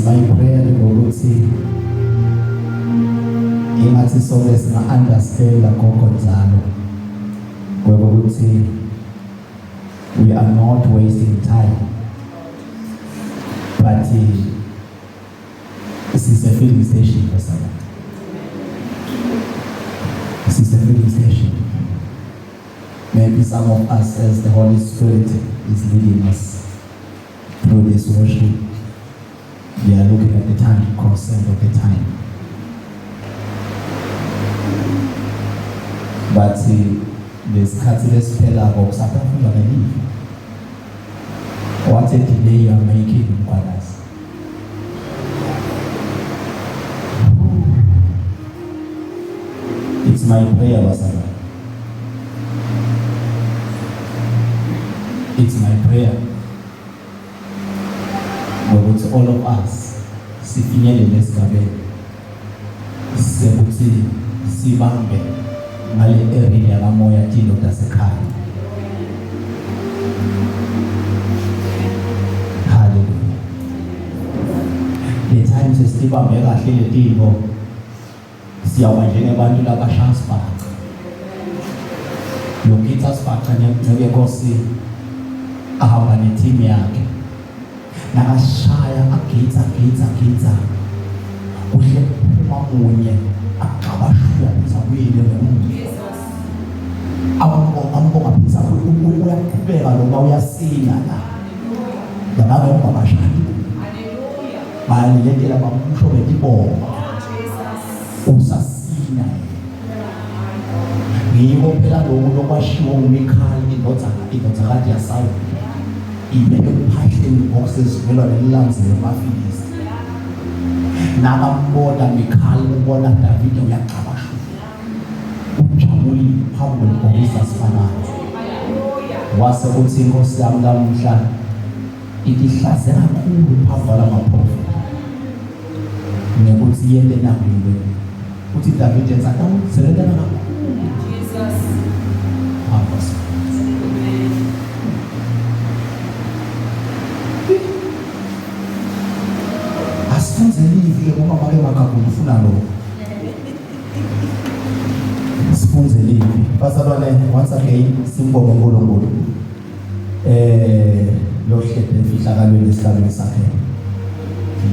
my prayer ngokuthi ingathi sonke singa-understanda gogo njalo ngokuthi we are not wasting time but sise-filling station basana, sise-filling station. Maybe some of us, as the Holy Spirit is leading us through this worship, we are looking at the time, concerned of the time. But lesikhathi lesiphelako kusatafunda ngelive. What a delay you are making, Mkhwanazi. It's my prayer, bazalwane. It's my prayer ngokuthi all of us sifinyelele esigabeni sekuthi sibambe ngale area yakamoya tilo tasekhaya. Hallelujah. Le time sesibambe kahle letintfo, siyawuba njengebantu labashaya sibhaca lokitha sibhaca nceku yenkosi ahamba nethimu yakhe, nakashaya agitsa agitsa agitsa kuhle kuphuma munye agxabashuya phisa kuyile ngemuva, ambonga phisa, uyaqhubeka noma uyasina la labangemva bashaya bayalilentela bamusho ngetibongo, usasina. Ngiko phela lokhu lokwashiwo uMikhali indodana indodakazi yaSawuli ibeke kuphahleni ngokusezivumelwano elilandzela emaFilisti. Nakambona Mikhali ubona Davide uyagxabashuka, ujabulile phambi kwelibhokisi asifanayo. Wase uthi inkosi yami lamuhla itihlaze kakhulu phambi kwalamaprofeti ngekuthi yente nakuwe uthi Davide ngisatawusebenza kakhulu. Jesus. Phambi kwaSimakadze. Asifunze livi-ke ngoba make Magagula ufuna lokho. Sifunze livi. Bazalwane, once again simbonge uNkulunkulu. Lohlede emfihlakalweni esihlalweni sakhe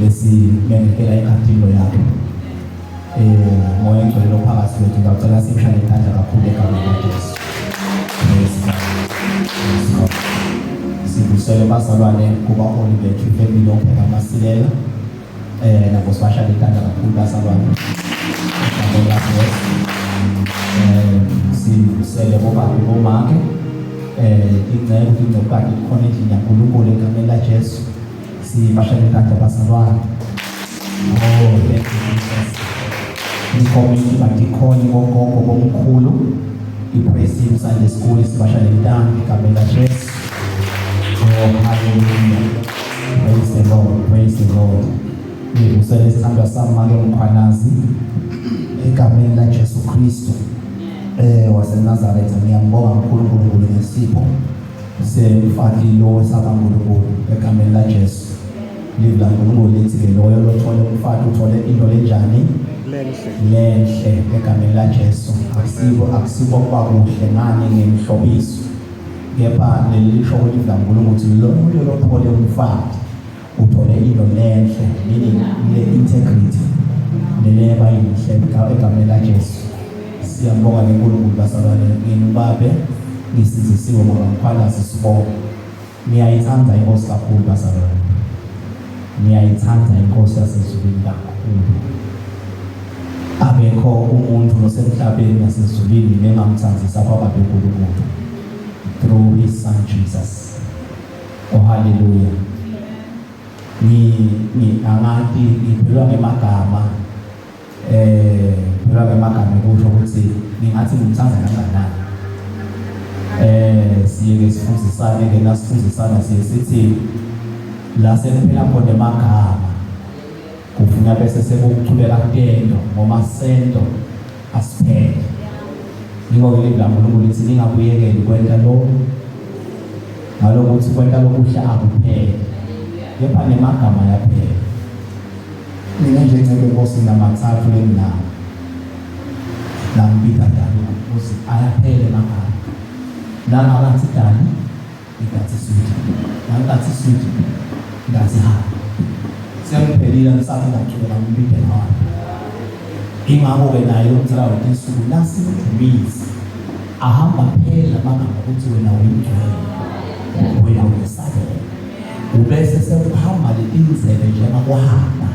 lesimemekela inkathilo yakhe. Moya Ongcwele lophakathi kwethu, ngiyacela simshayele izandla kakhulu egameni laJesu. Praise God. Praise God. Sivusele bazalwane kubaholi bethu, ifamily yonke kaMasilela. Nabo sibashayele izandla kakhulu bazalwane. Egameni laJesu. Sivusele bobabe bomake. Ingcebo ingcebukati ikhona endlini yaNkulunkulu egameni laJesu. Sibashayele izandla bazalwane. Oh, thank you, Jesus. Ikomiti badikhoni bogogo bomkhulu. I-Praise Team Sunday School sibashayele izandla egameni laJesu. Oh, hallelujah. Praise the Lord, praise the Lord. Ngivusele isithandwa sami make Mkhwanazi egameni laJesu Kristu waseNazaretha. Ngiyambonga kakhulu uNkulunkulu ngesipho semfati lo wesaba uNkulunkulu egameni laJesu. Livi laNkulunkulu lithi ke loyo lothole umfati uthole into lenjani? Lenhle. Lenhle egameni laJesu. Akusibo kuba kuhle ngani ngemhlobiso, kepha leli lisho livi laNkulunkulu ukuthi loyo lothole umfati uthole into lenhle, meaning le integrity leleba yinhle egameni laJesu. Siyambonga ngeNkulunkulu bazalwane. Nginubabe ngisindisiwe ngoba Mkhwanazi sibonga. Ngiyayithanda inkosi kakhulu bazalwane, ngiyayithanda inkosi yasezulwini kakhulu. Akekho umuntu losemhlabeni nasezulwini lengamthandzisa kwababe uNkulunkulu through his son Jesus. Oh, hallelujah. Ngi angati ngiphelwa ngemagama, ngiphelwa ngemagama kusho ukuthi ngingathi ngimthanda kangakanani. Siye ke sifundisane ke, nasifundisana siye sithi la sekuphela khona emagama kufuna bese sekuchubeka kutento ngoma sento asiphele. Ngiko-ke livi laNkulunkulu lithi ningakuyekeli kwenta lo ngalokuthi kwenta lokuhle akuphele, kepha nemagama ayaphela. Mina nje nceke Nkosi namathathu lenginawo. Nangibita dali Nkosi ayaphele emagama. Nangakathi dali ngigathi sweet. Nangikathi sweet ngathi ha. Sengiphelile ngisathi ngachubeka ngibide nawe. Ingakho-ke naye umzala wethu insuku nasimdumise ahamba phela amagama ukuthi wena uyingcwele wena uyesabela ubese sekuhamba letindzebe njengakuhamba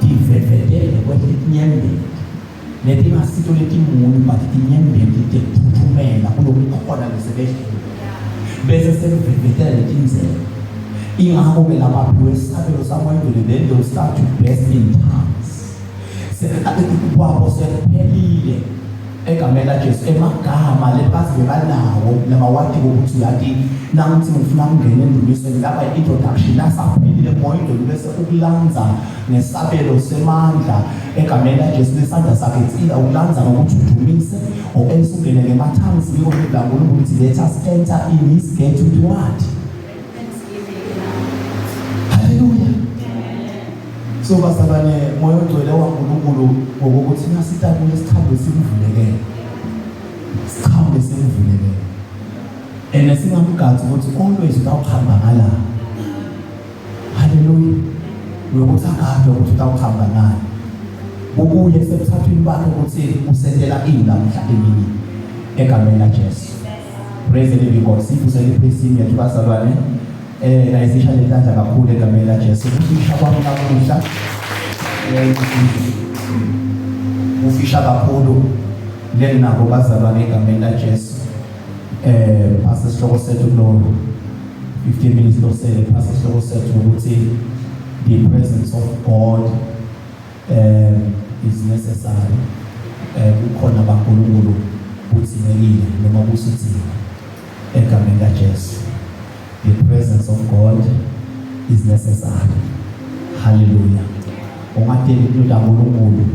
tivevetele kwehle tinyembeti letingasito letimunyu but tinyembeti tekuthuthumela kulokukhona lesebehlile bese sekuvevetela letindzebe ingakho-ke labaphiwe isabelo samoya ingcwele then they will start to burst in tongues kwabo sekuphelile egameni laJesu emagama lebazi bebanawo namawati kokuthi uyati nangithi ngifuna ukungena endumisweni lapha i-introduction nasaphilile moya ingcwele bese ukulanza ngesabelo semandla egameni laJesu lesandla sakhe it's ukulanza ngokuthi udumise or else ungene ngema-tongues ngiko laNkulunkulu ukuthi let us enter in his gate with what Haleluya. So bazalwane moya ogcwele waNkulunkulu ngokuthi nasitakuye sikhambe sikuvulekele. Sikhambe sikuvulekele. And singamgathi ukuthi always utawuhamba ngala. Haleluya. Uyokuthi akade ukuthi utawuhamba ngani. Kukuye sebuthathwini bakhe ukuthi usentela ini lamhla emini egameni laJesu. Praise the living God. Sivusele ipraise yethu bazalwane. Eh naye sisha lentandla kakhulu egameni laJesu. Kufisha kwami namuhla. Eh kufisha kakhulu lenginako bazalwane egameni laJesu. Eh phasa isihloko sethu kulo 15 minutes losele phasa isihloko sethu ukuthi the presence of God is necessary kukhona baNkulunkulu budzingekile noma busidzingo egameni laJesu the presence of God is necessary hallelujah ungadeli into kaNkulunkulu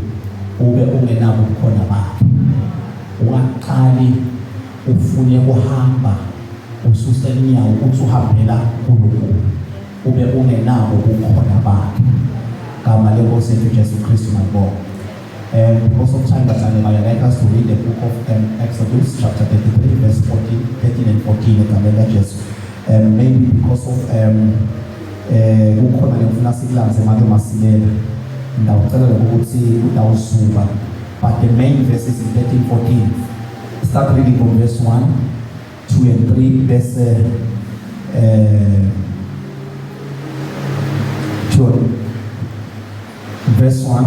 ube ungenabo ubukhona bakhe ungaqali ufune kuhamba ususe inyawo uthi uhambela uNkulunkulu ube ungenabo ubukhona bakhe gama lenkosi yethu Jesu Kristu malibonga And because of time, bazalwane, I like us to read the book of Exodus, chapter 33, verse 14, 13 and 14, egameni laJesu. Maybe because of kukhona ngifuna sikulanze make masilela. Ndawucela ukuthi utawusuka. But the main verses in 13, 14. Start reading from verse 1, 2 and 3 bese 2 verse 1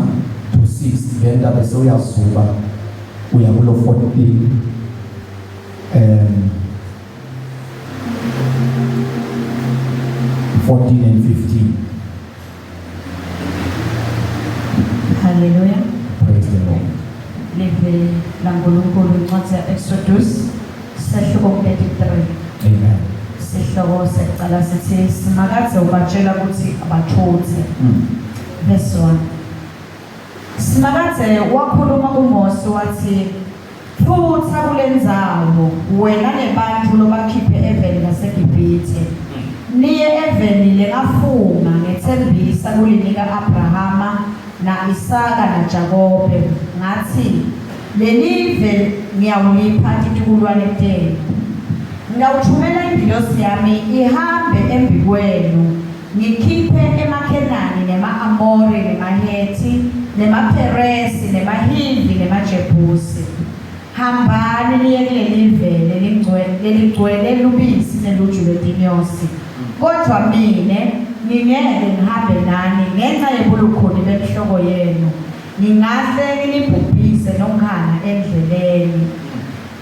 to 6 then bese uyazuba uya kulo 14 14 and 15. Hallelujah. Praise the Lord. Livi laNkulunkulu incwadi ya-Exodus sehluko 33. Amen. Sihloko sekuqala sithi Simakadze ubatshela ukuthi abathuthe. Verse 1. Simakadze wakhuluma kuMose wathi Thutha kulendzawo wena nebantfu lobakhiphe eveni laseGibhithe niye eveni lengafunga ngetsembisa kulinika Abrahama na-Isaka naJakobe ngatsi, Lelive ngiyawulipha titukulwane tenu. Ngiyawutfumela ingilosi yami ihambe embikwenu ngikhiphe emaKhenani, nema-Amori, nemaHethi, nemaPheresi, nemaHivi, nemaJebhusi. Hambani niye kulelive leligcwele lubisi neluju lwetinyosi. Kodvwa mine ngingeke ngihambe nani ngenca yebulukhuni benhloko yenu, ngingahle nginibhubhise nonkhana endleleni.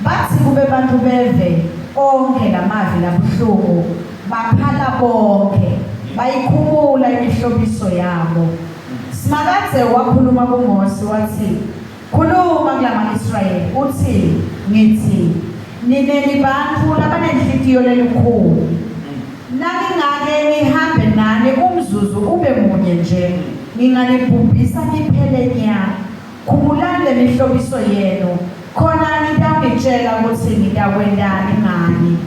Batsi kube bantfu beve onkhe lamavi labuhlungu, bakhala bonkhe, bayikhumula imihlobiso yabo. Simakadze wakhuluma kuMosi watsi, Khuluma kulama-Israyeli utsi, Ngitsi, Nine nibantfu labanenhlitiyo lelukhuni. Nangingake ngihambe nani umzuzu ube munye nje, nginganibhubhisa niphele nya. Khumulani lemihlobiso yenu, khona ngitawunitjela kutsi ngitakwentani ngani.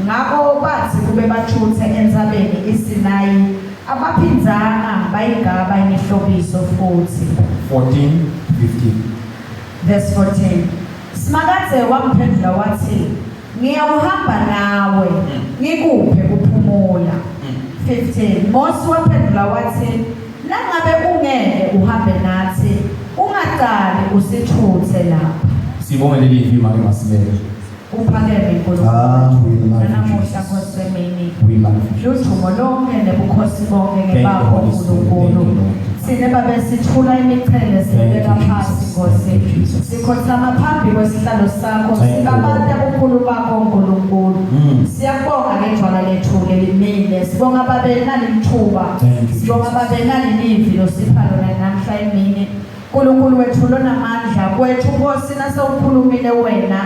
Ngako batsi kube bachutse entsabeni iSinayi, Abaphindzanga bayigaba imihlobiso futhi. 14 15. Verse 14. Simakadze wamphendula wathi, "Ngiyawuhamba nawe, ngikuphe kuphumula." 15. Mose waphendula wathi, "Nangabe ungeke uhambe nathi, ungaqali usithuthe lapha." Sibonge leli livi make masibeke. Uphakeme uNkulunkulu. Ah, we love you, Nanamuhla Jesus. Nkosi emini. We love you. Ludumo lonke nebukhosi bonke Thank you, ngebakho Holy Spirit. Thank uNkulunkulu. you, Lord. Sine babe sithula imiqhele sibeka Thank you, phansi Jesus. Nkosi. Thank you, Jesus. Sikhothama phambi kwesihlalo sakho Thank you, sibabata Lord. ubukhulu bakho uNkulunkulu. Siyabonga ngejwala lethu lelimile. Sibonga babe nalithuba. Thank you, Sibonga Jesus. babe nalilivi losipha lona namhla emini. uNkulunkulu wethu lonamandla kwethu Nkosi nasewukhulumile wena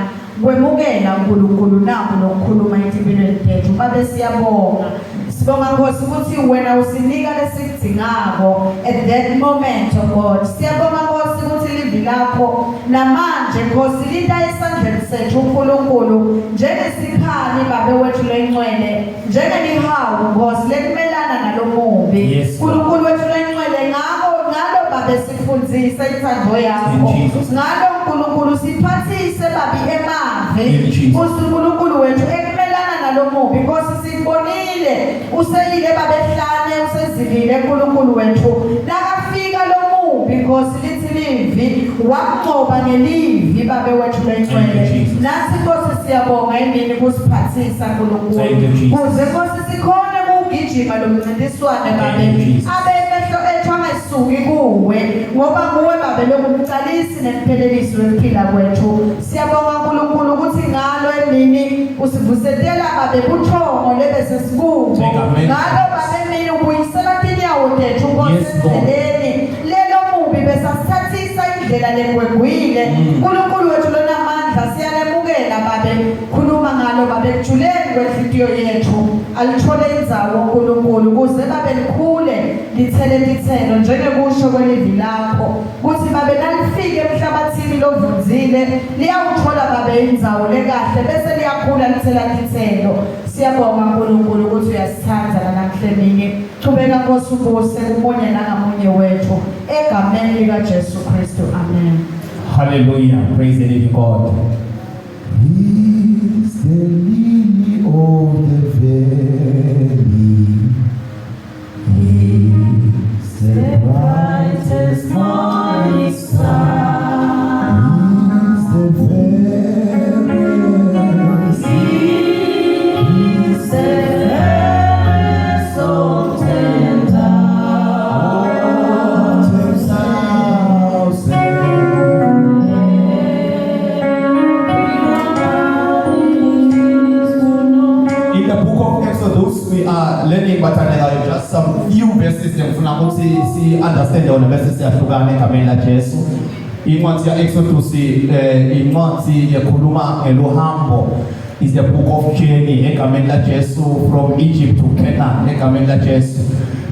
kwemukela uNkulunkulu naku lokukhuluma empilweni tethu babe siyabonga. Sibonga Nkosi ukuthi wena usinika lesikudingako at that moment, oh God. Siyabonga Nkosi ukuthi livi lakho namanje Nkosi lita esandleni sethu uNkulunkulu njengesikhali babe wethu lengcwele njengelihawu Nkosi lekumelana nalomubi. Yes, Lord. uNkulunkulu wethu lengcwele ngako ngalo babe sifundzise intsandvo yakho. In Jesus. Ngalo uNkulunkulu siphathise babi emavi. In Jesus. Nkosi uNkulunkulu wethu ekumelana nalomubi Nkosi sibonile useyile babehlane usezilile uNkulunkulu wethu nakafika lomubi Nkosi lithi livi wamnqoba ngelivi babe wethu Thank you, lengcwele. Jesus. Nathi Nkosi siyabonga emini kusiphathisa Thank you, uNkulunkulu Jesus. kuze Nkosi sikhone ukugijima lo mncintiswane Thank babe you, Jesus. abe emehlo ethu angesuki kuwe ngoba nguwe babe lokumqalisi nemphelelisi wekuphila kwethu. Siyabonga uNkulunkulu ukuthi ngalo emini usivusetela babe buthongo lebese sikubo. Take amen. Ngalo babe emini ubuyisela tinyawo tethu Nkosi Yes, Lord. endleleni lelo mubi besasithathisa indlela legwegwile. uNkulunkulu wethu lonamandla siyalemukela babe khuluma ngalo babe kujuleni kwenhliziyo yethu alithole indzawo uNkulunkulu kuze babe likhule lithele titselo njengekusho kwelivi lakho kuthi babe nalifike emhlabathini lovunzile liyawuthola babe indzawo lekahle bese liyakhula lithela titselo. Siyabonga uNkulunkulu ukuthi uyasithanda namhla emini. Chubeka Nkosi ubuse kumunye nangamunye wethu egameni lika Jesu Kristu, amen. Hallelujah. Praise the living God. He's the lily of the valley. He's the brightest morning star. He's the fairest. He's the fairest of Of 10,000. In the book of Exodus, we are learning bathandekayo just some few verses ngifuna ukuthi si understand yona bese siyahlukana egameni la Jesu. Incwadi ya Exodus incwadi ekhuluma ngeluhambo is the book of journey egameni la Jesu from Egypt to Canaan egameni la Jesu.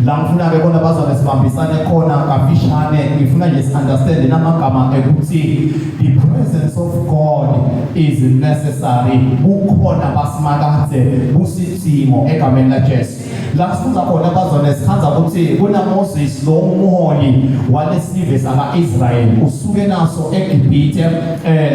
La ngifuna ke bona bazwane sibambisane khona kafishane ngifuna nje si understand namagama ekuthi the presence of God is necessary. Bukhona basimakadze busidingo egameni la Jesu. La sifunza khona bazwane sikhanza ukuthi kuna Moses lo umholi walesive saka Israel usuke naso eGibhithe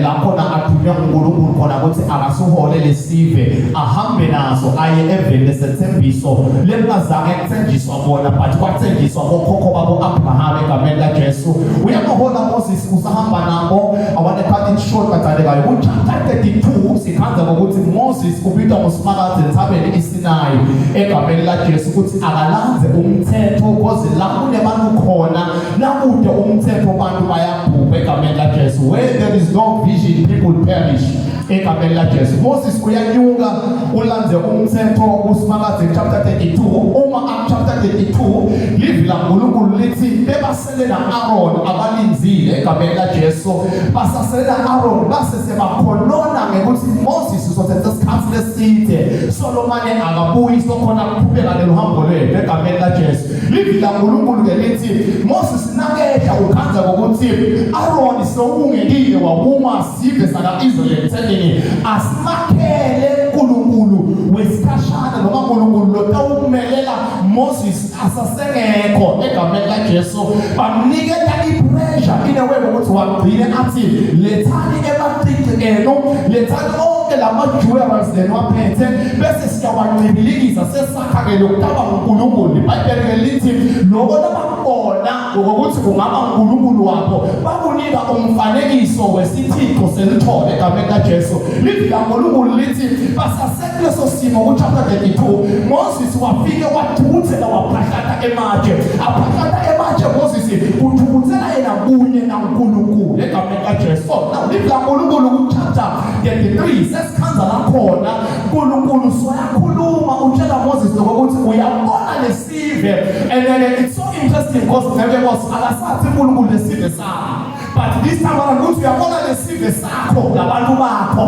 la khona athunywa uNkulunkulu khona ukuthi akasuhole lesive ahambe naso aye eveni lesethembiso lengazange kuthenjiswa bona but kwathenjiswa bokhokho babo Abraham egameni la Jesu. Uyabahola Moses usahamba nabo. I want to cut it short bathandekayo ku chapter 32 sikhanza ngokuthi Moses ubitwa nguSimakadze entsabeni iSinai egameni la Jesu ukuthi akalanze umthetho because la kunebantu khona nakude umthetho abantu bayabhubha egameni la Jesu. Where there is no vision, people perish egameni la Jesu. Moses uyanyuka ulanze umthetho uSimakadze chapter 32. Uma ak chapter 32 livi laNkulunkulu lithi bebasele na Aaron abalinzile egameni la Jesu basasele na Aaron base sebakhonona ngekuthi Moses uzothatha isikhathi leside Solomon akabuyi sokhona kuqhubeka neluhambo lwethu egameni la Jesu. Livi laNkulunkulu ke lithi Moses nakehla ukhanza ngokuthi Aaron sewungekile wabuma sive saka Israel ekutheni asimakhele uNkulunkulu wesikhashana noma uNkulunkulu lotawumelela. Moses asasengekho egameni laJesu. Bamniketa ipressure in a way ukuthi wagcine athi lethani emacici enu, lethani onke lama-jewelries leniwaphethe, bese siyawancibilikisa sesakha-ke lokutaba nguNkulunkulu. IBhayibheli-ke lithi loko labakubona ngokuthi kungaba uNkulunkulu wabo bakunika umfanekiso wesithixo selithole egameni laJesu. Lithi laNkulunkulu lithi basasekuleso simo kuchapter 32 Moses wafike wathukuthela waphahlata ematshe, aphahlata ematshe Moses uthukuthela yena kunye naNkulunkulu egameni laJesu. So now lithi laNkulunkulu kuchapter 33 sesikhanza lakhona uNkulunkulu soyakhuluma utshela Moses lokuthi uyabona lesive. And then it's so interesting because ngeke Moses akasathi uNkulunkulu lesive sakho, but this time around uthi uyabona lesive sakho, labantu bakho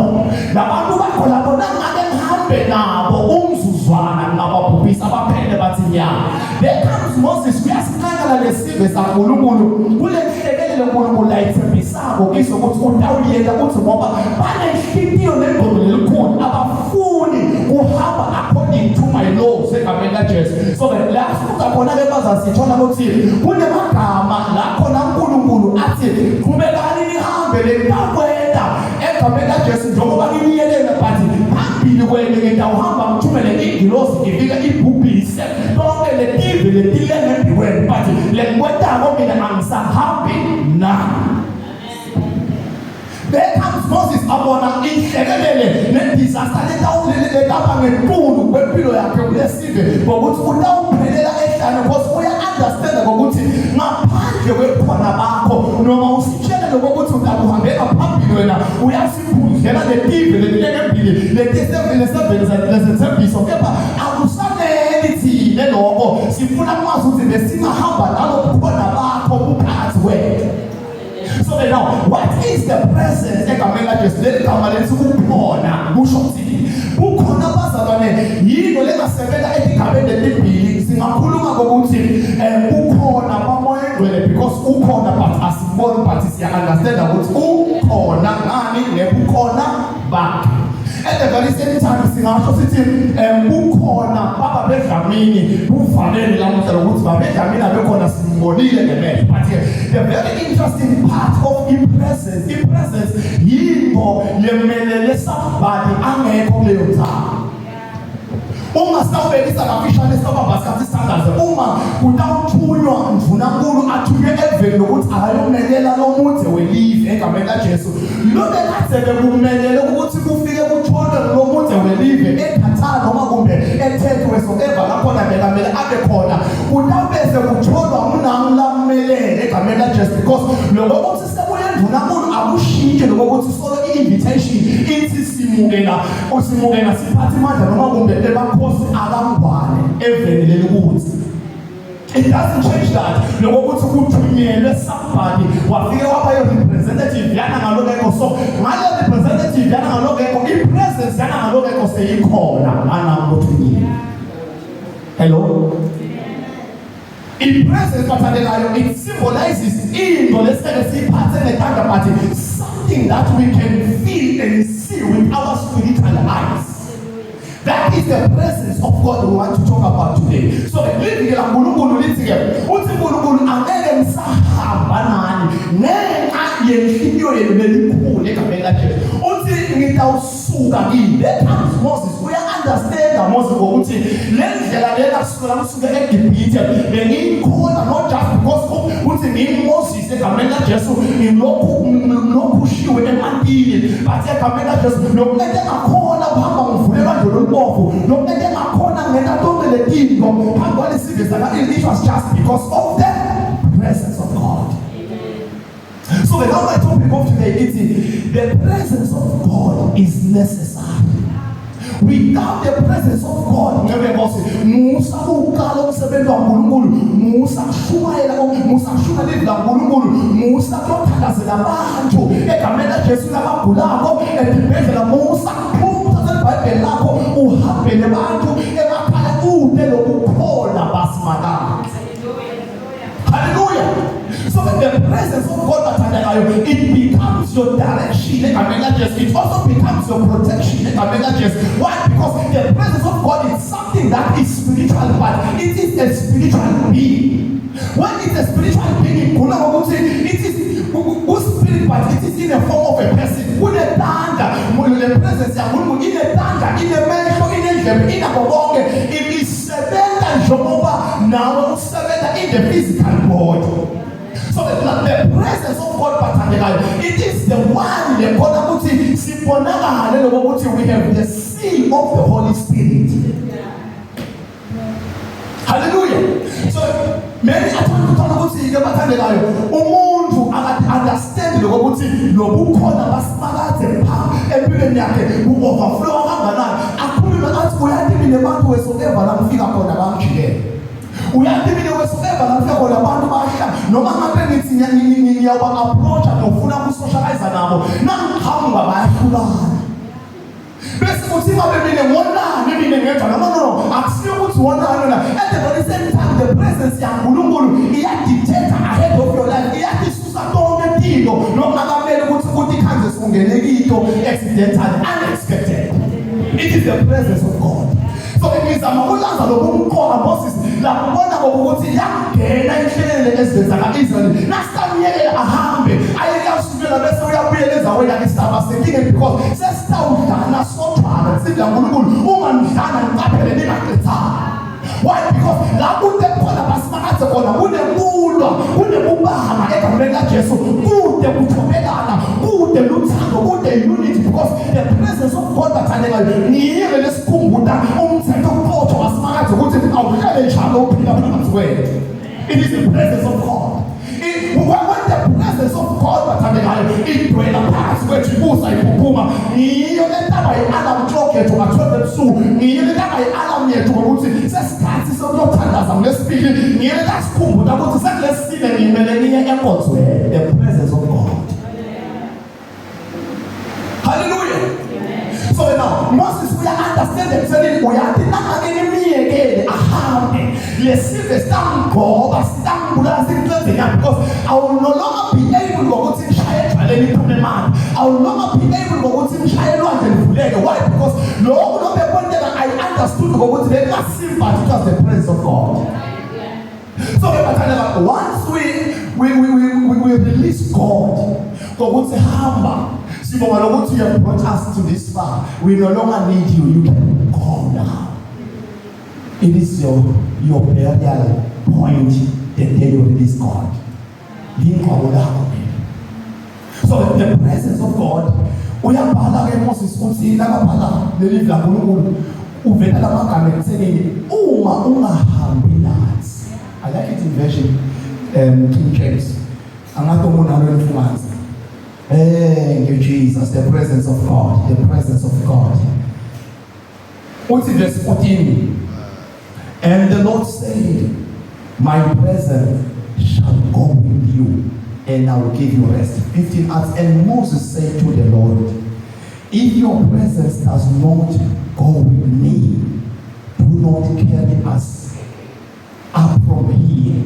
labo, nangabe ngihambe nabo umzuzwana ngingababhubhisa baphele bathi nya. There comes Moses, uyasincangela lesive saNkulunkulu kule nhlekelele uNkulunkulu ayithembisako kiso ukuthi utawuyeka, uthi ngoba banenhlitiyo nengqondo lelikhulu, abafuni kuhamba according to my laws egameni laJesu. So ke la sifunda khona-ke bazasithola ukuthi kunemagama la khona uNkulunkulu athi qhubekani nihambe, lentakwenda egameni laJesu njengoba nginiyelela, but phambili kwenu ngitawuhamba ngithumele ingilosi ngifike ibhubhise bonke letive letilengembi kwenu, but lengikwentako mina angisahambi nani. There comes Moses abona inhlekelele nedisaster letaba ngenkulu kwempilo yakhe kulesive ngokuthi utawuphelela ehlane, because uya-understanda ngokuthi ngaphandle kwekhona bakho noma usitshele lokokuthi utakuhambela phambili wena uyasiphundlela letive letilengembili letiseveni lesethembiso, kepha akusaneli thine lokho, sifuna kwazi ukuthi besingahamba nalobukhona bakho buphakathi kwethu. So then now, what is the presence egameni laJesu? Leli gama lethi kukhona kusho ukuthini? Kukhona bazalwane yinto lengasebenza etigabeni letimbili. Singakhuluma ngokuthi kukhona bamoya engcwele because ukhona, but asiboni, but siya understand ukuthi ukhona ngani ngebukhona bakhe. At the very same time singasho sithi kukhona baba bedlamini buvalele lamuhla ukuthi baba bedlamini abekhona, simbonile ngemehlo. But the very interesting part of i-presence, i-presence yinto lemelele somebody angekho kuleyo ndzawo. Uma sawubekisa kafishane, sobamba sikhathi sithandaze, uma kutawuthunywa ndvunankulu athunywe eveni lokuthi akayomelela lo mudze welive egameni laJesu, lo bekade bekumelele ukuthi kufike kutholwe lo mudze welive eQatar noma kumbe eTurkey, wherever lakhona bekamele abe khona, kutawubese kutholwa ngunami lamelele egameni laJesu, because lokho ukuthi sekuye ndvunankulu akushintshe lokho ukuthi solo i-invitation ithi simukela usimukela siphathe amandla noma kumbe emakhosi akangwane eveni lelikuthi. It doesn't change that lokuthi kuthunyelwe somebody wafike waba i-representative yana ngalokho. So ngale representative yana ngalokho, i-presence yana ngalokho seyikhona nganami othunyiwe. Hello, i-presence bathandekayo, it symbolizes into lesike siyiphathe ngetandla, but something that we can feel and see with our spiritual eyes. That is the presence of God we want to talk about today. So lithi ke laNkulunkulu, lithi ke uthi uNkulunkulu angeke ngisahamba nani ngenxa yenhliziyo yenu lelikhulu egameni laJesu. Uthi ngitawusuka kini. There comes Moses. Uya understand Moses ngokuthi le ndlela lena kusukela kusuke eGibhithe bengiyikhona, not just because uthi nginguMoses egameni laJesu, ngilokhu ngilokhu emantini, but egameni laJesu lokumele ngakhona kuhamba ngivulelwa nje lolubovu, lokumele ngakhona ngena tonke letinto phambi kwalesive saka, it was just because of the presence of God. So the now my topic of today is the presence of God is necessary. Without the presence of God, ngeke Nkosi, musa ukuqala umsebenzi waNkulunkulu, musa kushumayela, musa kushumayela izwi laNkulunkulu, musa kuyothandazela abantu egameni laJesu labagulako ezibhedlela, musa kuphuma uthathe iBhayibheli lakho uhambele abantu emakhaya ude lokukhona basimakade. Hallelujah. So that the presence of God bathandekayo, it becomes your direction. protection egameni laJesu. It also becomes your protection egameni laJesu. Why? Because the presence of God is something that is spiritual, but it is a spiritual being. When it's a spiritual being, khona ngokuthi it is spirit, but it is in the form of a person. Kunetandla le presence yaNkulunkulu, inetandla, inemehlo, inendlebe, inako konke. Isebenza njengoba nawe usebenza in the physical body. So the presence of God, bathandekayo, it is the one lekhona ukuthi sibonakale lokuthi we have the seal of the Holy Spirit. Hallelujah. So many athanda ukuthola ukuthi ke, bathandekayo, umuntu aka-understand lokuthi lobukhona basimakadze pha empilweni yakhe bu-overflow kanganani. Akhulume athi, "Uyathi mina abantu wheresoever la ngifika khona bangijikele. Uyathi mina wheresoever la ngifika khona abantu bahla, noma ngabe ngithi ngiyaba-approacha, ngiyofuna ukusocialize nabo, nangiqhamuka bayahlukana." Bese kuthi ngabe mina ngonani, mina ngedwa? No, akusiyo ukuthi wonani wena. At the very same time, the presence yaNkulunkulu iyadictate ahead of your life, iyatisusa tonke tinto nokungakamele ukuthi ikhanze sungene kito accidentally, unexpected. It is the presence of God. So ngizama ukulanza lobumqoka Moses lakubona ngokuthi yangena inhlelele ezweni zaka-Israyeli, nasamyekela ahambe ayekuyasukela bese uyabuyela endaweni yakhe. Isaba senkingeni because sesitawudlana sodwana. Sidla uNkulunkulu, ungamdlana, niqaphele ningachithani. Why? Because la kude khona basimakadze khona kunekulwa, kunekubanga egameni laJesu, kude kuthobelana, kude luthando, kude unity, because the presence of God, bathandekayo, ngiyiyo lesikhumbuta umthetho oqotho wasimakadze ukuthi awuhlale njalo uphila phakathi kwethu. It is the presence of God. When the presence of God, bathandekayo, idwela phakathi kwethu, ibusa iphuphuma, ngiyo lentaba yi-alarm clock yethu nga-12 ebusuku, ngiyo lentaba yi-alarm yethu ngokuthi sesikhathi sokuyothandaza ngolesibili, ngiyo lentasikhumbuta ukuthi sekulesine ngimele niye enkonzweni. The presence of God. Hallelujah. So now Moses uya-understand ekuthenini uyathi nangake nimiyekele ahambe, lesive sitamgoba, sitambulala, simcedzeni, because I will no longer be able ngokuthi ngishaye edwaleni iphume imali. I will no longer be able ngokuthi ngishaye elwandle livuleke. Why? Because lokhu lobekwenteka, I understood ngokuthi bekungasimba, it was the presence of God. So ke bathandeka, once we release God ngokuthi hamba, sibonga lokuthi you have brought us to this far, we no longer need you, you can go now. It is your burial point the day you release God. Lingcwabo lakho lelo. So the presence of God, uyabhala ke Moses uthi nakabhala leli laNkulunkulu uvela lamagama ekuthenini uma ungahambi nathi. I like it in version King James. Angathi umuntu alo mfumanzi. Thank you, Jesus. The presence of God, the presence of God. Uthi verse 14, "And the Lord said, 'My presence shall go with you, and I will give you rest.'" 15 asks, "And Moses said to the Lord, 'If your presence does not go with me, do not carry us up from here.'"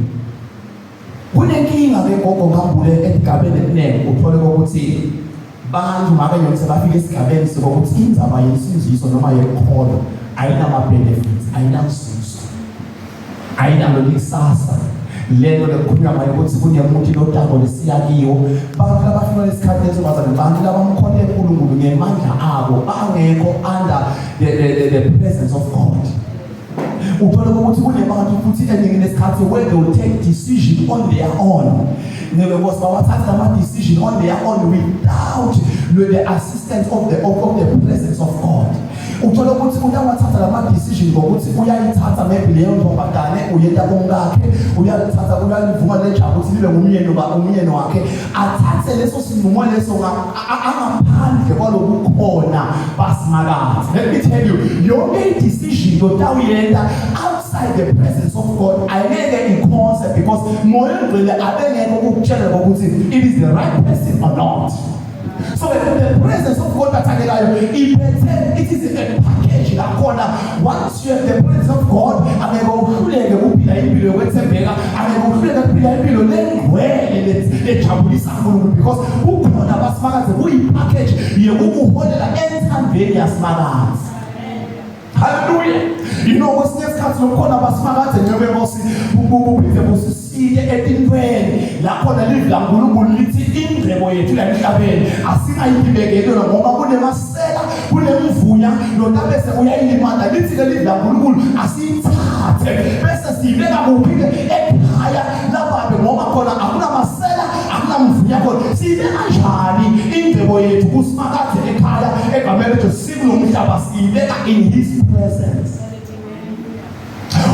Kunenkinga ke, gogo ngambule, esigabeni esiningi uthole ukuthi bantu ngabe yona sebafika esigabeni sokuthi indzaba yensindiso noma yekholo ayinama-benefits, ayinamzuzo, ayinalo likusasa. Lento lekukhulunywa ngayo ukuthi kunemuthi lotako lesiya kiwo, bantu labafika lesikhathi leso bazane, bantu labamkhonte uNkulunkulu ngemandla abo, bangekho under the presence of God. Uthole ukuthi kunebantu futhi eningi lesikhathi where they will take decision on their own, because bawathatha ama-decision on their own without the assistance of the presence of God. Uthola ukuthi uyawathatha lama-decision ngokuthi uyayithatha maybe leyo ntombazane, uyenta umkakhe, uyalithatha, uyalivuma lejaba ukuthi libe ngumyeni umyeni wakhe, athathe leso sinqumo leso angaphandle kwalokukhona basimakadze. Let me tell you, yonke i-decision lotawuyenta outside the presence of God ayingeke ikhonse, because Moya Ongcwele abengekho ukukutshela ngokuthi it is the right person or not. So the presence of God, bathandekayo, iphethe, it is a package lakhona. Once you have the presence of God, angeke uhluleke ukuphila impilo yokwethembeka, angeke uhluleke ukuphila impilo lengcwele. Lejabulisa uNkulunkulu, because kukhona basimakadze kuyipackage yekukuholela enthandweni yasimakadze. Hallelujah. You know, kwesinye isikhathi lokukhona basimakadze njengoba inkosi buphinde busisike etintweni lapho nelivi laNkulunkulu lithi ingcebo yethu la emhlabeni asingayibekeli ngoba kunemasela, kunemvunya lona bese uyayilimata. Lithi ke livi laNkulunkulu asiyithathe bese siyibeka kuphi ke? Ekhaya lababe, ngoba khona akunamasela, akunamvunya khona. Siyibeka kanjani ingcebo yethu kusimakadze ekhaya egameni lethu sikulomhlaba? Siyibeka in his presence.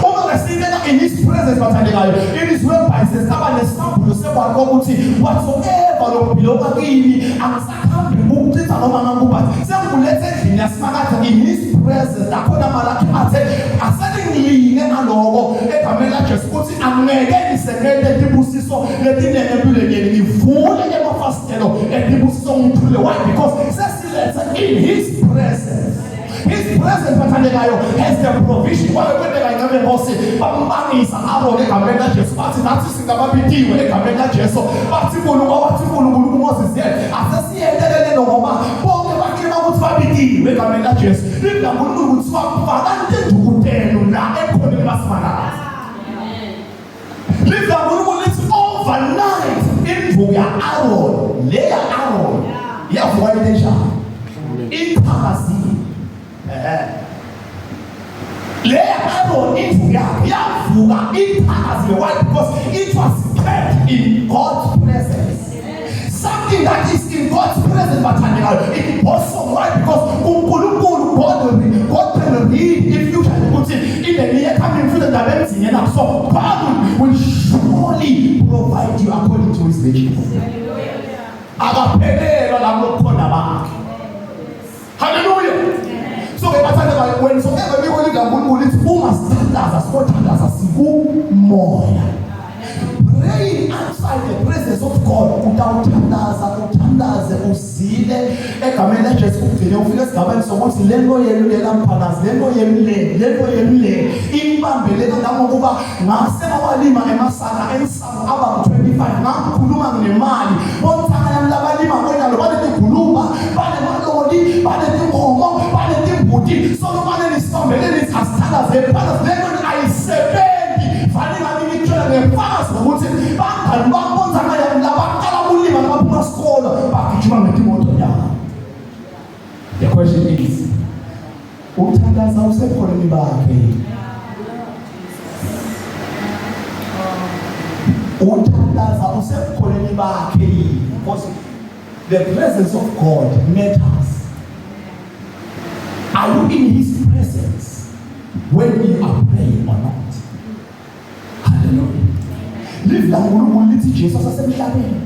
Uma ngesibeka in his presence, bathandekayo, it is whereby sesaba nesambulo sekwakho kokuthi whatsoever lokubhilonga kimi angisakhambi ukuchitha noma ngakuba sengikulethe endlini yasimakadze in his presence. Lakhona Malakhi athe aseningilinge ngaloko egameni laJesu ukuthi angeke ngisekete tibusiso letinenge empilweni yenu, ngivule emafasitelo etibusiso ngithule. Why? Because sesilethe in his presence. His presence, bathandekayo, has the provision. Kwabe kwenteka incebe Nkosi, bambangisa Aaron egameni laJesu, bathi nathi singababitiwe egameni laJesu. Bathi uNkulunkulu, wathi uNkulunkulu kuMoses, yena asesiyentelele ngoba bonke baclaiма ukuthi babitiwe egameni laJesu. Livi laNkulunkulu kuthiwa fakani tinduku tenu la ekhoneni basimakadze. Livi laNkulunkulu lithi overnight induku ya-Aaron, le ya-Aaron yavuka into enjani? Iphakazile. Ehe. Le ya-Aaron induku yakhe yavuka iphakazile. Why? Because it was kept in God's presence. Something that is in God's presence, bathandekayo, it blossom. Why? Because uNkulunkulu, God can read in future ukuthi in the near coming future ndaba emzini yena. So God will surely provide you according to his riches. Akaphelelwa lapho kukhona bakhe. Hallelujah. So ke bathandekayo, when so ever biko likaNkulunkulu lithi uma sithandaza, sibothandaza sikumoya. Praying outside the presence of God, utawuthandaza uthandaze uzile egameni laJesu, ugcine ufike esigabeni sokuthi lento yenu lela mphakathi, lento yenu le, lento yenu le inibambele kangangokuba ngase ngawalima emasaka ensamo aba ngu-25 ngakhuluma ngemali bontsanga yami labalima kwenalo banetigulumba, banemaloli, banetinkomo, banetimbuti. Solo mane nisibambeleni asithandaze phakathi, lento ayisebenzi. Fanele ngabe ngitshela ngefakazi ngokuthi bangani bambontsanga yami labaqala kulima labaphuma sikolo bagijima ngetimoto yabo. The question is, uthandaza usekhoneni bakhe? Uthandaza usebukhoneni bakhe yini? Because the presence of God matters. Are you in his presence when you are praying or not? Hallelujah. Livi laNkulunkulu lithi Jesu asasemhlabeni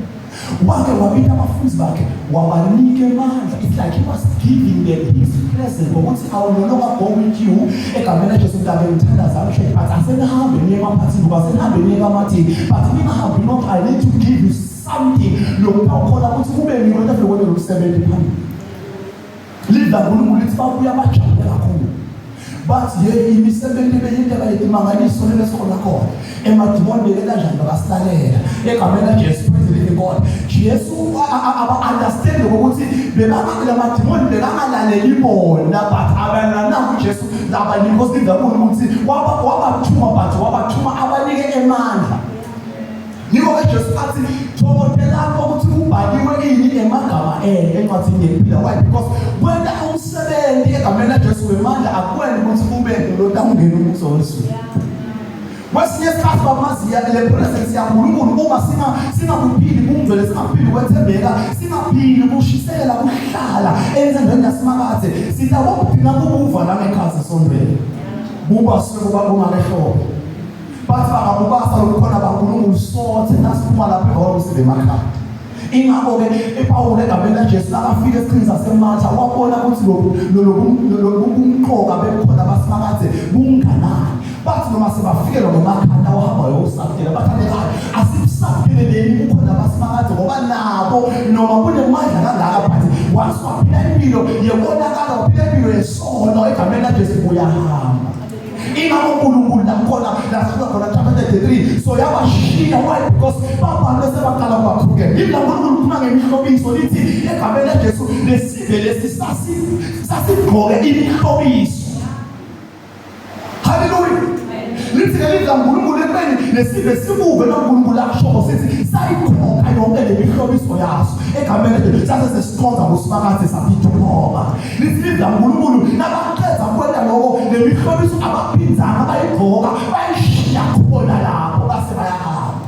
wake wabita abafundi bakhe, wabanika amandla. It's like he was giving them his presence ngokuthi I will no longer go with you egameni laJesu, mntabe ngithandaza ngisho, but asenihambe niye emaphathini ngoba asenihambe niye kamathini, but ningahambi not. I need to give you something lokutawukhona ukuthi kube ngiko into afike kwenzela umsebenzi phambili. Livi laNkulunkulu lithi babuya bajabule kakhulu, bathi ye imisebenzi beyinteka yetimangaliso lesikhona khona, emadimoni beke kanjani bakasilalela egameni laJesu. Praise the living God. Jesu aba-understand ukuthi lamadimoni bekangalaleli bona, but abalalanga uJesu labanika because livi laNkulunkulu ukuthi wabathuma, but wabathuma abanike emandla. Yiko-ke Jesu athi thokotelani ukuthi kubhaliwe ini emagama enu encwadini yempila. Why? Because kwenta umsebenzi egameni laJesu wemandla akwenzi ukuthi ube ngulotawungena umbuso wezulu. Kwesinye isikhathi bamaziya le presence yaNkulunkulu uma singakuphili bungcwele, singaphili kwethembeka, singaphili kushisekela kuhlala enzembeni yasimakadze, sitakugcina kubuva langekhazi esontweni buba suke kungakehloko. Bathi bangabubasa lokukhona baNkulunkulu sothe nasiphuma lapha ehholo sibe emakhaya. Ingakho-ke iPawulu egameni laJesu nakafika esiqhingini saseMaltha wabona ukuthi lobu bumqoka bebukhona basimakadze bunganani. Bathi noma sebafikelwa ngemakhanda wahamba wayosabutela. Bathandekayo, asibusabutheleleni bukhona basimakadze ngoba nabo noma kunemandla kangaka, but once waphila impilo yekonakala, waphila impilo yesono egameni laJesu uyahamba. Ingakho uNkulunkulu lakhona lasuka khona chapter 33 so yabashiya. Why? Because babantu sebaqala kwakhruke. Yini uNkulunkulu ukhuluma ngemihlobiso, lithi egameni laJesu lesive lesi sasigqoke imihlobiso. Haleluya. Lithi ke lithi uNkulunkulu ekubeni lesive sikuve noNkulunkulu akusho, sithi sayikhokha yonke le mihlobiso yaso egameni laJesu, sase sesikhonza kuSimakade saphithoma. Lithi lithi uNkulunkulu nabaqeda kwenta lokho, le mihlobiso abaphinzanga bayigqoka, bayishiya khona lapho, base bayahamba.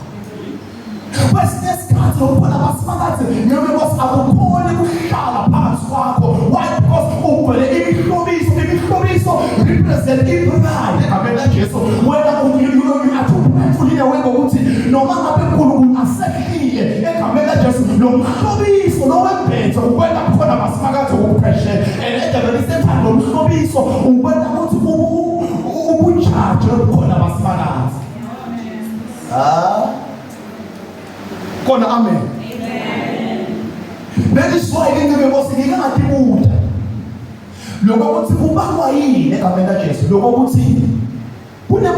Kwesinye isikhathi ukhona basimakade noma Nkosi akukhoni kuhlala phakathi kwakho. Why? Because ugcwele imihlobiso. Imihlobiso represent ipride egameni laJesu. Wena athuphetfulile wena ukuthi noma ngabe uNkulunkulu asehlile egameni laJesu, lo mhlobiso lo wembethe ukwenta khona basimakade ukuphesheya, and at the very same time lo mhlobiso ukwenta ukuthi ubujaje obukhona basimakade. Ah, khona, amen. That is why into Nkosi ngike ngatibuta lokho ukuthi kubangwa yini egameni laJesu, lokho ukuthi kune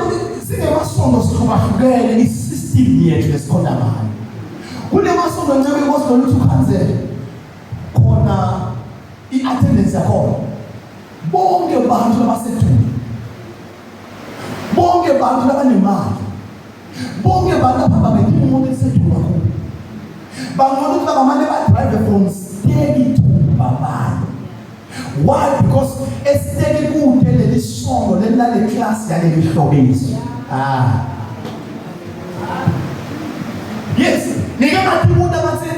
singemasonto sihlukahlukene isystem yethu lesikhona ngayo. Kunemasonto, ncebe Nkosi, loluthi ukhanzele khona i-attendance yakhona, bonke bantu abaseduze, bonke bantu labanemali, bonke bantu abahamba ngetimoto esedulu kakhulu, bangcono ukuthi bangamane badrive from Stegi to Mbabane. Why? Because eStegi kude leli sonto leli nale class yaleli hlobiso. Ah, yes, ngike ngathi umuntu abathi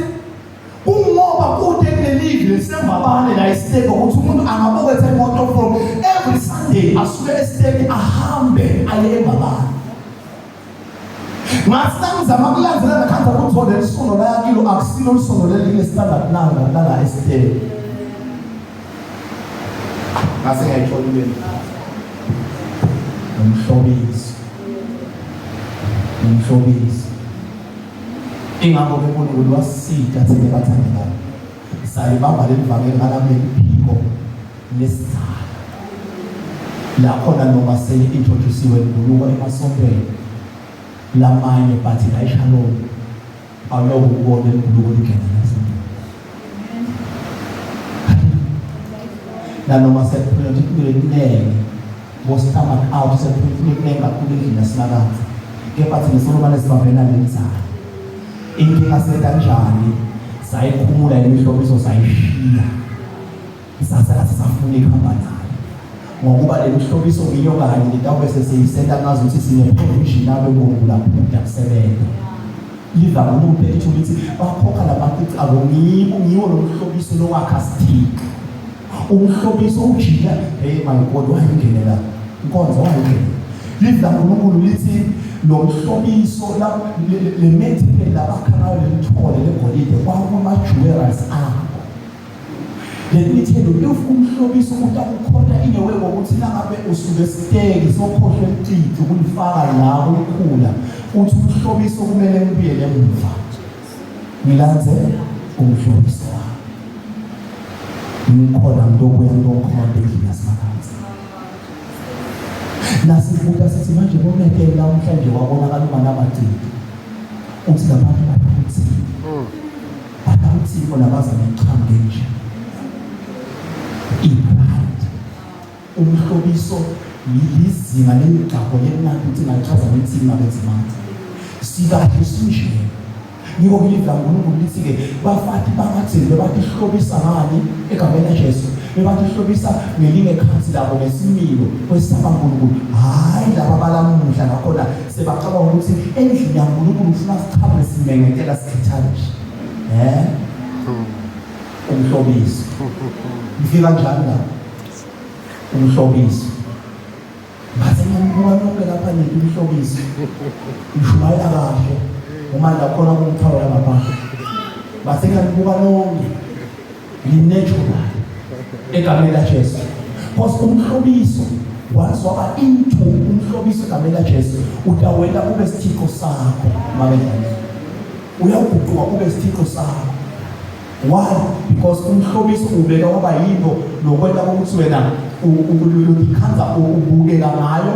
kungoba kude kulelivi liseMbabane la eStegi, ukuthi umuntu angaboketha imoto from every Sunday, asuke eStegi ahambe aye eMbabane. Ngathi nangizama kulandela, ngakhanza ukuthi leli sono laya kilo akusilo lisono leli kule-standard nanga lala eStegi. Ngase ngiyayithola into, umhlobiso, umhlobiso. Ingakho-ke uNkulunkulu wasisida thina bathandekayo, sayibamba leli vangeli ngalameli phiko lesizalo la khona, noma seli-introduciwe libuluko emasontweni lamanye, but la eShalom awuyoke ukubona libhuluko lingena lasontweni, nanoma sekuphela ukuthi kuleningi bo-stomach out, sekuphela kakhulu endlini yasimakazi. Kepha thina solomane sibambena lenzalo. Inkinga sekanjani sayikhumula imihlobiso, sayishiya, sasala sisafuna ikuhamba nayo, ngokuba le mihlobiso ngiyo kanye letawube sesiyisenta ngazi ukuthi sine-provision abe nkulunkulu aphuda kusebenza. Liva umuntu ethu lithi bakhokha lamacici abo, ngibo ngiwo lo mhlobiso lowakha sithixo, umhlobiso ujika. Hey my God, wayingenela inkonzo, wayingena livi laNkulunkulu lithi lo mhlobiso le material labakha ngayo lelithole legolide kwakuma-jewelries abo. Le mithelo, if umhlobiso umuntu akukhona inewe ngokuthi nangabe usuke esiteki sokhohlwe emcici ukulifaka la kukhula, uthi umhlobiso kumele ngibuyele emuva ngilandze umhlobiso wami, ngikhona ngitobuya ngitokhonta endlini yasimakazi. Nasibuka sithi manje bonetele namhlanje wabonakala unganamacici, uthi labantu bathukuthile, bathukuthile nabazane iqhamuke nje ipride. Umhlobiso lizinga leligxabho lemnandi ukuthi ngalichaza ngithini mabenzimanje, sikahle sinje. Ngiko livi laNkulunkulu lithi-ke bafati bakadzeni bebatihlobisa ngani egameni laJesu? Bebatihlobisa ngelingekhatsi labo, ngesimilo kwesaba Nkulunkulu, hhayi laba balamuhla ngakhona sebacabanga ukuthi endlini yaNkulunkulu ufuna sichamuke simengetela sikhithane nje. Umhlobiso ngifika njani la umhlobiso? Ngathi ngiyambuka lonke lapha nithi umhlobiso ngishumayela kahle uma la khona kumthwalo ngaphandle. Base ngiyambuka lonke, ni-natural egameni laJesu, because umhlobiso once waba into umhlobiso egameni laJesu utawenta ube sithixo sakho. Mabedlala uyawuguquka ube sithixo sakho. Why? Because umhlobiso ubeka waba yinto nokwenta ukuthi wena utikhandza ubukeka ngayo,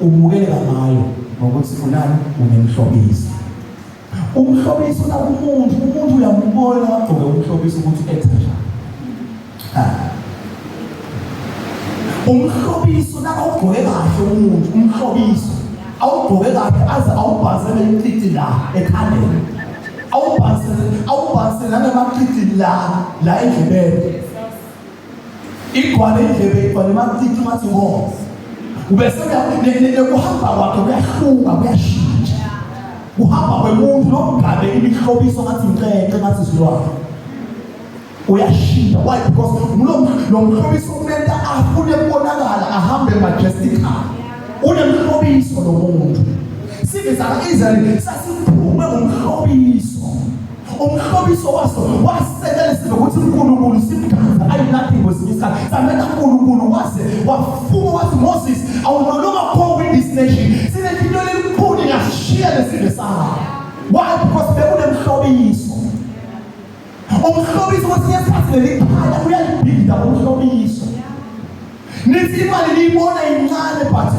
umukeleka ngayo ngokuthi unani unemhlobiso. Umhlobiso nakumuntu, umuntu uyambona agqoke umhlobiso ukuthi ethe njani. Umhlobiso nakawugqoke kahle umuntu, umhlobiso awugqoke kahle aze awubhasele icici la ekhandeni, awubhasele nangemacici la endlebeni, igcwale indlebe, igcwale emacici ngathi inkosi. Ubese kuhamba kwakhe kuyahluka, kuyashintsha kuhamba kwemuntu lokugabe imihlobiso ngathi incece, ngathi isilwane, uyashintsha. Why? Because lo mhlobiso kumele afune kubonakala, ahambe majestically, unemhlobiso lo muntu. Sive saka-Israyeli sasiphume ngumhlobiso. Umhlobiso waso wasekela sive ukuthi uNkulunkulu simganza ayinathi kwesinye isikhathi samela uNkulunkulu, waze wafunga wathi, "Moses, I will no longer go with this nation, sinento lelikhulu ngashiya lesive sami." Why? Because bekunemhlobiso. Umhlobiso kwesinye isikhathi lelikhaya uyalibhida umhlobiso. Nithi imali niyibona incane, but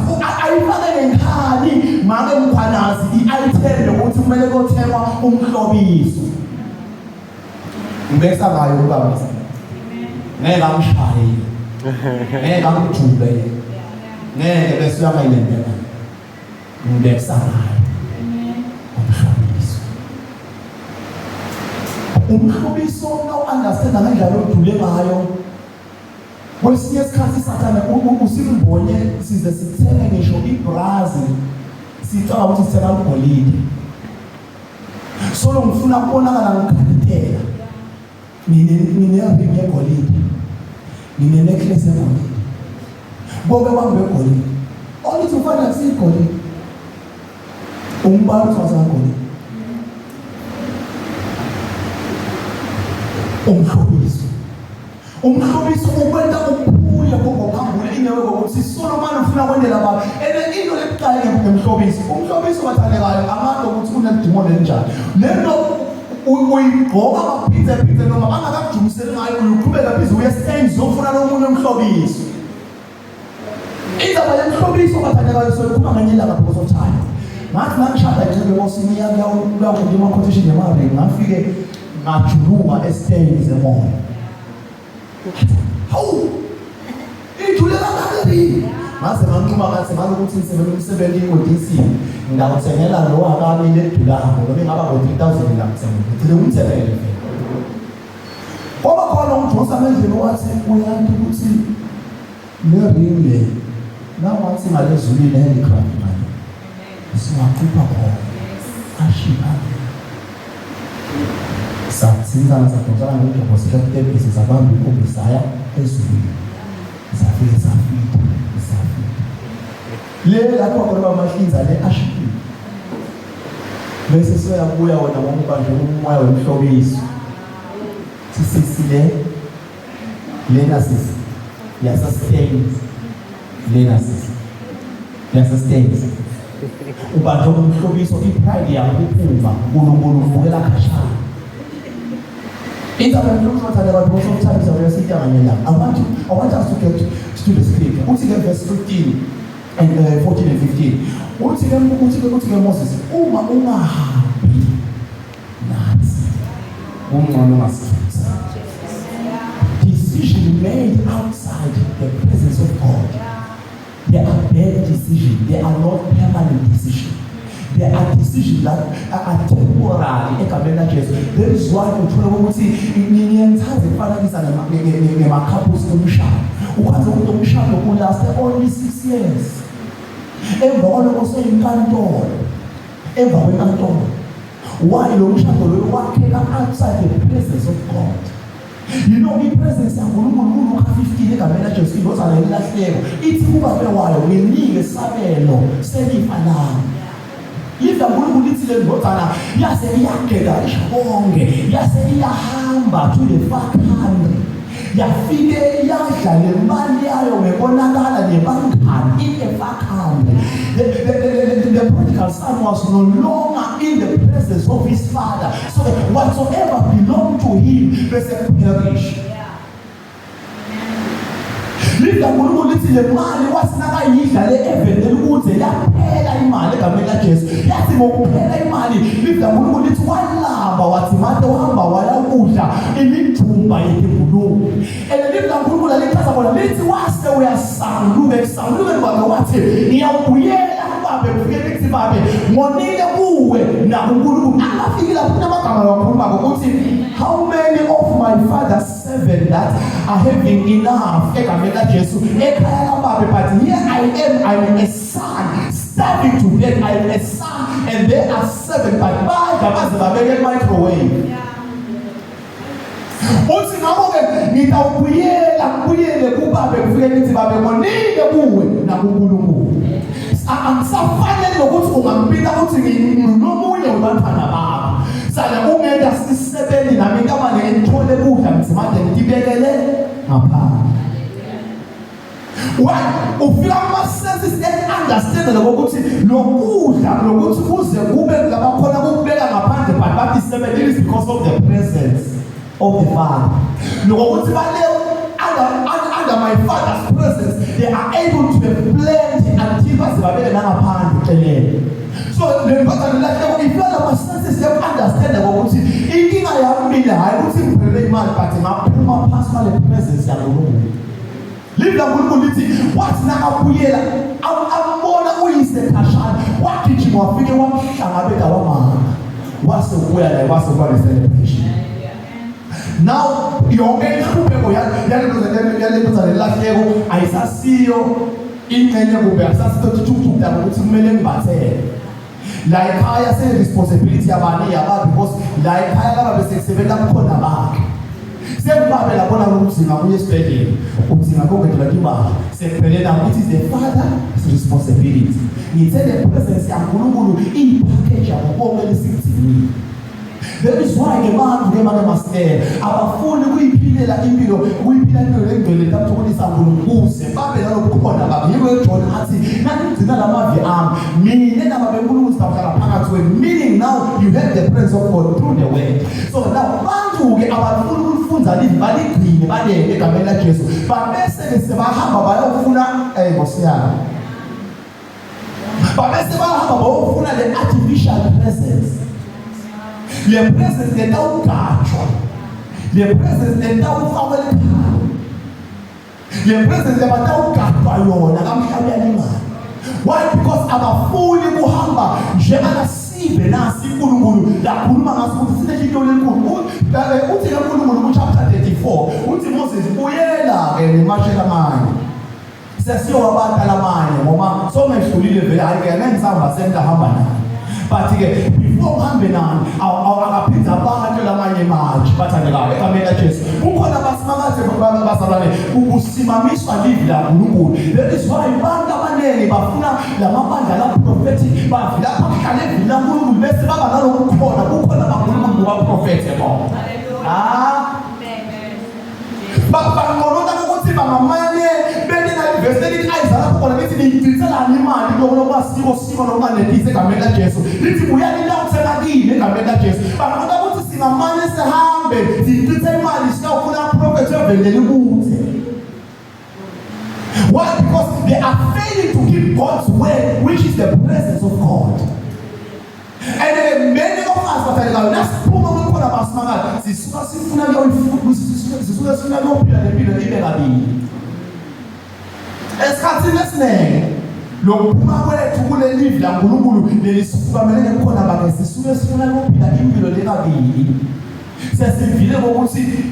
ayifake ngenkani make Mkhwanazi i-item yokuthi kumele kothengwa umhlobiso. Ngibekisa ngayo ubaba, ngeke amshaye, ngeke amjube, ngeke bese uyangayilendela. Ngibekisa ngayo umhlobiso. Umhlobiso nawu-understanda ngendlela odule ngayo, kwesinye isikhathi sathane usimbonye size sithenge ngisho ibrazi, sicabanga ukuthi sithenga ugolide. Solo ngifuna kubonakala ngikhanditela, ngine-ring yegolide, ngine-necklace yegolide, konke kwami kwegolide. Olithi ufanele kusiyigolide, umbala uchaza ngegolide. Umhlobiso, umhlobiso ukwenta uphuye ngokuphambule ingewe ngokuthi Solomon ufuna kwendela abantu ene into lebucayi ngemhlobiso. Umhlobiso, bathandekayo, angazi ukuthi unedimoni elinjani. Lento uyigqoka maphindze phindze, noma bangakakujumiseli ngayo, uyoqhubeka pheze uye steins uyofuna lomunye umhlobiso. Indaba yemhlobiso, bathandekayo, soyikhuluma ngenye ilanga because of time. Ngathi ngangishada nje enkosini kuyawukuthi ama-quotation yemari, ngafike ngajuluka esiteini zemoya. Hawu, ijule kangaka! Ngaze nganquma ngathi ngalokuthi ngisebenza umsebenzi we-DC, ngawuthengela lo wakami ledulako, noma ingaba ngo-3000, ngiyamthengela, ngigcine ngimthengele vele. Kwaba khona umdonsa endlini wathi, "Uyanti ukuthi le ring le nawathi ngalezulwini handicraft manje singaqupha khona ashipha." Sathintana, sadonsana ngejobho, sihla kutebhisi, sabamba inkumbi, saya ezulwini, safike safika safika le lapho khona bamahlinza le ashipile, bese soyabuya wena ngokuba nje umoya wemhlobiso. Sisi le, lena sisi yasastains, lena sisi yasastains, ubanjwe umhlobiso, ipride yakuphuma, uNkulunkulu ubukela khashana. Indaba yomhlobiso, bathandekayo, because of time siyabuya nganyela. I want us to get to the scripture. Uthi ke verse 15 and 14 and 15, uthi ke Moses, "Uma ungahambi nathi, kungcono ungasithuthi." Decision made outside the presence of God, they are bad decisions. They are not permanent decisions. They are decisions that are temporary egameni laJesu. That is why uthola ukuthi ngiyangithanda ukufanakisa ngema-couples omshado. Ukwazi ukuthi umshado ulaste only 6 years, emva kwaloko seyinkantolo, emva kwenkantolo. Why? Lo mshado loyo wakheka outside the presence of God. I-presence yaNkulunkulu kuLuka 15 egameni laJesu, indodana yelahleko ithi kubabe wayo, "Nginike sabelo selifa lami." Lifa uNkulunkulu lithi le ndodana yase iyageda isho konke, yase iyahamba to the far country, yafike yadla le mali yayo ngebonakala nebangani in the far country. The prodigal son was no longer in the presence of his father, so that whatsoever belonged to him bese perish. Livi laNkulunkulu lithi le mali wathi nakayidla le eveni elikude yaphela imali egameni laJesu. Yathi ngokuphela imali livi laNkulunkulu lithi walamba wathi mate wahamba wayakudla imijumba yetingulube. And livi laNkulunkulu alichaza khona lithi wase uyasanguluka ekusangulukeni kwakhe wathi ngiyawubuyela kubabe kufike lithi babe ngonile kuwe nakuNkulunkulu. Angafiki lapho kunamagama lawakhulumako ukuthi how many of my father's seven that are having enough egameni laJesu ekhaya lababe, but here I am, I'm a son starving to death. I am a son and there are seven, but badla baze babeke microwave. Uthi ngakho-ke ngitawubuyela ngibuyele kubabe ngifike ngithi babe ngonile kuwe nakuNkulunkulu, angisafanele nokuthi ungangibika ukuthi nginomunye webantwana bakho, sale ungenta sisebenzi nami inkamane ngithole kudla ngizimade ngitibekele ngaphandle. Why ufika kuma-senses eku-understand lokuthi lokudla lokuthi kuze kube labakhona kukubeka ngaphandle, but bathi seven, it is because of the presence of the Father, nokuthi bale under my father's presence they are able to have planned until baze babeke nangaphandle celele. So le ndodana lahleko ifika lama-senses yoku-understand ngokuthi inkinga yami mina hhayi ukuthi ngiphelele imali, but ngaphuma phasi kwale presence yaNkulunkulu. Livi laNkulunkulu lithi wathi nakabuyela ambona uyise khashana, wagijima wafike wamhlangabeza wamanga, wase ubuya naye, wase kuba ne-celebration. Now yonke inhlupheko yalentozana elahleko ayisasiyo ingxenye kumbe ayisasito thuthukuthukutana ukuthi kumele ngibathele la ekhaya, sene-responsibility yabani yaba, because la ekhaya laba bese kusebenza kukhona bakhe, sekubabe labona lokudzinga kuye esibhedlela, udzinga kongedelwa imali, sekuphelela. It is the father's responsibility. Ngithe le presence yaNkulunkulu iyipackage yabo konke lesikudingile. That is why ke bantu ke make masitela abafuni kuyiphilela impilo, kuyiphila impilo lengcwele tathokolisa uNkulunkulu kuze babe nalobukhona bakhe. Yiko John athi nanigcina lamavi ami, mina naba beNkulunkulu sizawuhlala phakathi kwenu, meaning now you have the presence of God through the word. So now bantu ke abafuni ukulifunza livi baligcine balele egameni laJesu, babese ke sebahamba bayofuna Nkosi yami, babese bahamba bayofuna le artificial presence, le presence letawugajwa, le presence letawufakwa ekhaya, le presence lebatawugadwa yona kamhlabuyalingana. Why? Because abafuni kuhamba njengalasive nasi uNkulunkulu lakhuluma ngaso ukuthi sineshinto lenkulu. Uthi ke uNkulunkulu ku-chapter 34, uthi Moses buyela ke nemashela amanye sesiyowabata lamanye ngoba songehlulile vele, hayi ke ngeke ngisahamba sengahamba naye, but ke before ngihambe nani akaphinda abantu lamanye manje bathandekayo egameni laJesu. Kukhona basimakathe bazalwane ukusimamiswa livi laNkulunkulu. That is why abantu abaningi bafuna lamabandla la prophetic, bavila kuhlala evini laNkulunkulu bese baba nalokukhona kukhona baNkulunkulu baprofethe bona. Ah, banqonota ukuthi bangamane benena ivesi elithi ayizala khona lithi niyidithelani imali lokho lokwasiko siko lokunganethisi egameni laJesu, lithi buyani niyawuthenga kini egameni laJesu. Banqonota ukuthi singamane sihambe siyidithe imali siyawufuna prophet eveni lelikude. Why? Because they are failing to keep God's word, which is the presence of God. And many of us bathandekayo nasiphuma kukhona basimangala sisuka sifuna sisuka sifuna kuyophila lempilo ibe kabili. Esikhathini esiningi lokuphuma kwethu kule livi laNkulunkulu lelisifukamele nekukhona bakhe, sisuke sifuna kuyophila impilo lekabili. Sesivile ngokuthi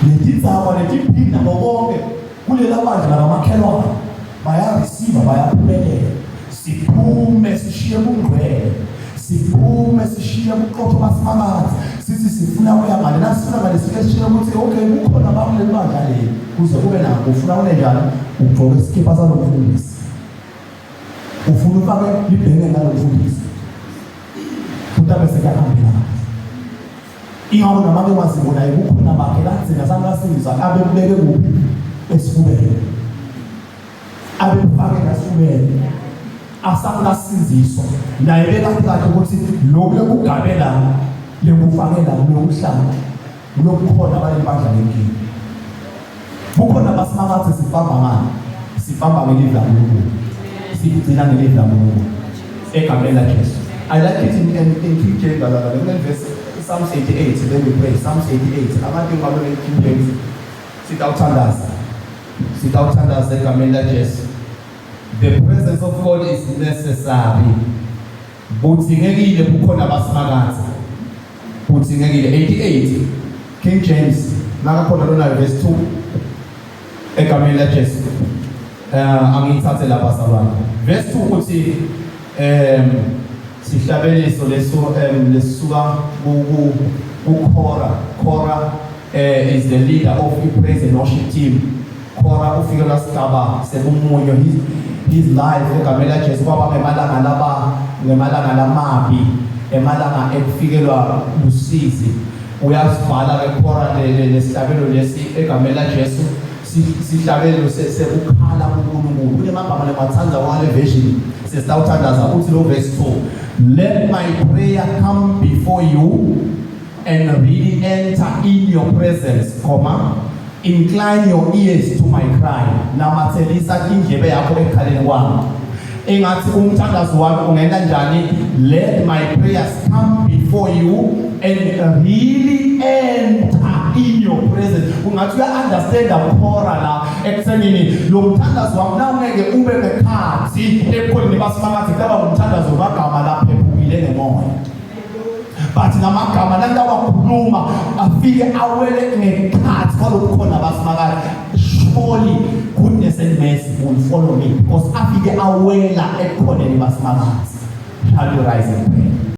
letidzaba letiphila ngokonke kulela bandla lakamakhelwane bayareceive, bayaphumelela. Siphume sishiye bungcwele, siphume sishiye buqotho basimakazi, sithi sifuna kuya ngale, nasifuna ngale sike sishiye ukuthi okay kukhona bakuleli bandla leli kuze kube nako ufuna kunenjani ugqoke isikipa salomfundisi, ufuna ufake libheke nalomfundisi futhi abe sekuyahambelana. Ingakho namake waziko naye kukhona bakhe lagcina sangasizwa abekubeke kuphi esifubeni, abekufake esifubeni asangasinziswa naye bekathi kahle ukuthi lokhu lekugabela lekufakela lokuhlala lokukhona baleli bandla lenkinga. Bukhona basimakathe sibamba ngani? Sibamba ngelivi laNkulunkulu. Sigcina ngelivi laNkulunkulu. Egameni laJesu. I like it in King James, bazalwane. Kule verse Psalms 88, then we pray. Psalms 88. Abantu ngalole King James. Sitawuthandaza. Sitawuthandaza egameni laJesu. The presence of God is necessary. Budzingekile bukhona basimakathe. Budzingekile 88 King James nakakhona lona verse 2 egameni laJesu. Angiyithathe lapha sabana. Verse 2 uthi sihlabeliso leso lesuka ku ku Korah. Korah is the leader of the praise and worship team. Korah ufike lasigaba sebumunyo his life egameni laJesu kwaba ngemalanga laba ngemalanga lamabi emalanga ekufikelwa lusizi. Uyasibhala ke Korah lesihlabelo lesi egameni laJesu, sihlabelo sekukhala kuNkulunkulu. Kunemagama lemathanda wale version sesitawuthandaza. Uthi lo verse 2, "Let my prayer come before you and really enter in your presence, comma, incline your ears to my cry." Namathelisa indlebe yakho ekhaleni kwami. Engathi umthandazo wami ungena njani? Let my prayers come before you and really enter in your presence. Ungathi uya-understanda Khora la ekuthenini lo mthandazo wami nawungeke ube ngekhathi ebukhoneni basimakathe, kutaba ngumthandazo wamagama laphephukile ngemoya, but namagama lanto awakhuluma afike awele ngekhathi kwalobukhona basimakathe. Surely goodness and mercy will follow me because afike awela ebukhoneni basimakathe. Shall we rise and pray?